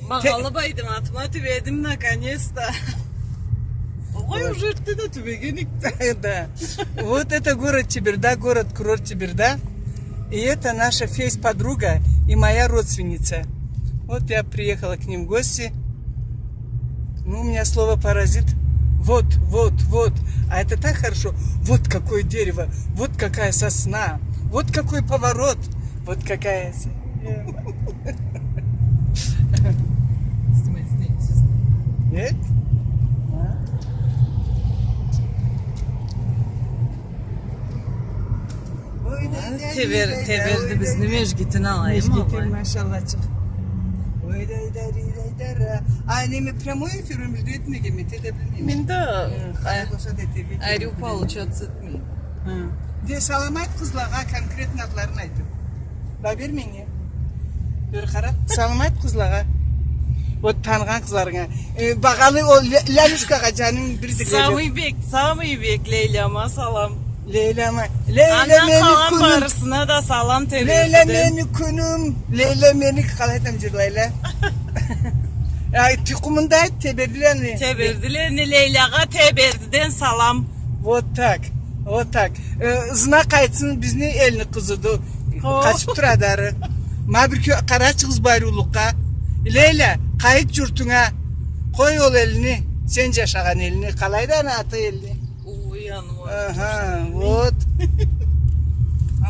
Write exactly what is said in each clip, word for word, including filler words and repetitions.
Багъалы байдым, атыма тюбедим, наконец-то. Огъай, уже эртте да тюбеген эдик. Да. Вот это город Теберда, город-курорт Теберда. И это наша фейс-подруга и моя родственница. Вот я приехала к ним в гости. Ну, у меня слово паразит. Вот, вот, вот. А это так хорошо. Вот какое дерево, вот какая сосна, вот какой поворот, вот какая с- Снимать, снимать, снимать. Нет? А? Тебер-, Теберди бизни межгитин алайым. Межгитин, алай. Машаллачыкъ. Ой, дай, дай, дай, дай, дай. А неме, прямой эфир, мен да билмейме. Мен да, э, къалай болса да, эфирге ариу келип получаться этмей. Хы. Де, салам айт къызлагъа, конкретно атларын айтып. Ба, бер меннге. Бир къара. Салам айт къызлагъа. Вот таныгъан къызларынга. Э, багъалы ол Ле-, Лялюшкагъа, джаным, бир да Лейлям. Самый бек, самый бек Лейляма салам. Лейляма. Лейля мени кюнюм. Андан къалгъан барысына да салам Тебердиден. Лейля мени кюнюм. Лейля мени, къалай айтам, джырлайла. Ай, тукъумун да айт, Тебердилени. Тебердилени, Лейлягъа Тебердиден салам. Вот так. Вот так. Э, ызына къайтсын, бизни элни къызыды. Хо. Къачып турады ары. Ма бир кё-, къарачыгъыз бу ариулукъгъа. Лейля, къайыт джуртунга. Къой ол элни, сен джашагъан элни. Къалайды аны аты элни? Ой, аны. Аха, вот.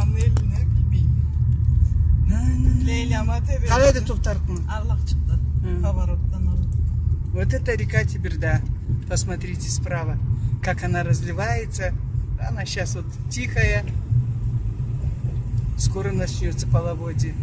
Аны элни билмейме. На, на, на. Лейляма Теберди. Къалайды тохтарыкъма? Арлакъчыкъды. Хы. Поворотдан алып. Вот это река Теберда. Посмотрите справа, как она разливается. Она щас вот тихая. Скоро начнётся половодье.